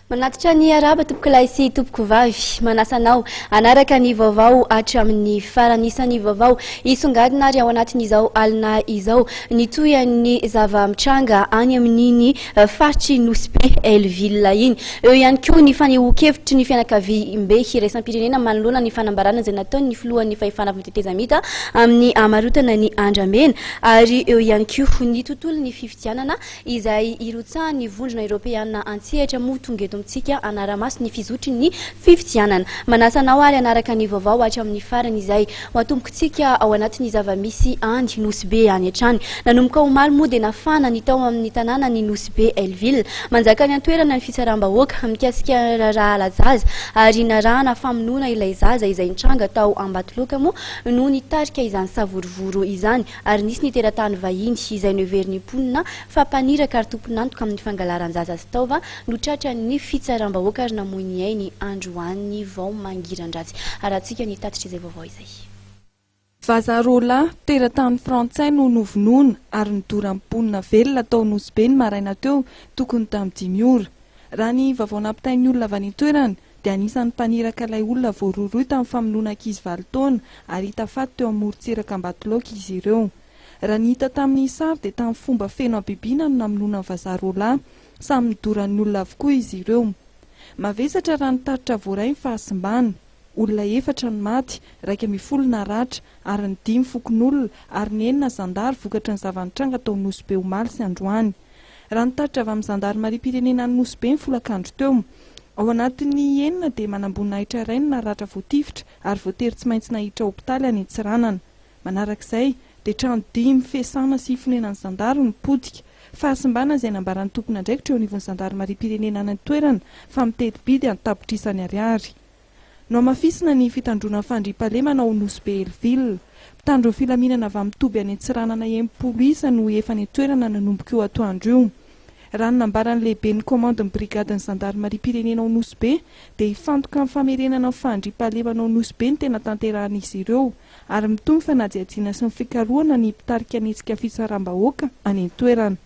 Manatitra ny arahaba tompokolahy sy tompokovavy. Manasa anao hanaraka ny vaovao hatramin'ny farany. Isan'ny vaovao hisongadina ary ao anatin'izao alina izao ny tohian'ny zava-mitranga any amin'iny faritry Nosy Be Hell-Ville iny. Eo ihany koa ny fanehoan-kevitry ny fianakaviambe iraisam-pirenena manoloana ny fanambarana izay nataon'ny filohan'ny fahefana avy tetezamita amin'ny hamarotana ny andramena ary eo ihany koa ny tontolon'ny fifidianana izay hirotsahan'ny Vondrona Eoropeana an-tsehatra moa tonga eto amintsika hanara-maso ny fizotry ny fifidianana. Manasa anao ary hanaraka ny vaovao hatramin'ny farany izay ho atombokintsika ao anatin'ny zava-misy any Nosy Be any hatrany. Nanomboka omaly moa dia nafana ny tao amin'ny tanànan'i Nosy Be Hell-Ville. Manjaka any an-toerana ny fitsaram-bahoaka mikasika raharaha hala-jaza ary narahana famonoana ilay zaza izay nitranga tao Ambatoloaka moa no nitarika izany savorovoro izany. ary nisy ny teratany vahiny izay noheverin'ny mponina fa mpaniraka ary tompon'antoka amin'ny fangalaran-jaza sy taova no tratran'ny fitsaram-bahoaka ary namoy ny ainy androany vao mangiran-dratsy. Arahantsika ny tatitra izay vaovao izay. Vazaha roa lahy, teratany frantsay no novonoina ary nodoran'ny mponina velona tao Nosy Be ny maraina teo tokony tamin'ny dimy ora. Raha ny vaovao nampitain'ny olona avy any an-toerana dia anisan'ny mpaniraka ilay olona voarohirohy tamin'ny famonoana ankizy valo taona ary hita faty teo amin'ny morontsiraka Ambatolaoka izy ireo. Raha ny hita tamin'ny sary dia tamin'ny fomba feno habibiana no namonoana ny vazaha roa lahy. Samy nodoran'ny olona avokoa izy ireo. Mavesatra raha ny tatitra voaray ny fahasimbana. Olona efatra no maty, 11 naratra, ary ny dimy fokonolona ary ny enina zandary vokatry ny zava-nitranga tao Nosy Be omaly sy androany. Raha ny tatitra avy amin'ny zandarimariam-pirenena any Nosy Be ny folakandro teo. Ao anatin'ny enina dia manamboninahitra iray no naratra voatifitra ary voatery tsy maintsy naiditra hopitaly any Antsiranana. Manarak'izay dia trano dimy fiasana sy fonenan'ny zandary no potika. Fahasimbana izay nambaran'ny tompon'andraikitra eo anivon'ny zandarimariam-pirenena any an-toerana fa miteti-bidy an-tapitrisany ariary. Nohamafisina ny fitandroana ny fandriampahalemana ao Nosy Be Hell-Ville. Mpitandro ny filaminana avy amin'ny toby any Antsiranana 60 isa no efa any an-toerana nanomboka io atoandro io. Raha ny nambaran'ny lehiben'ny komandin'ny brigadin'ny zandarimariam-pirenena ao Nosy Be dia hifantoka amin'ny famerenana ny fandriampahalemana ao Nosy Be ny tena tanterahan'izy ireo ary mitohy ny fanadihadiana sy ny fikarohana ny mpitarika ny hetsika fitsaram-bahoaka any an-toerana.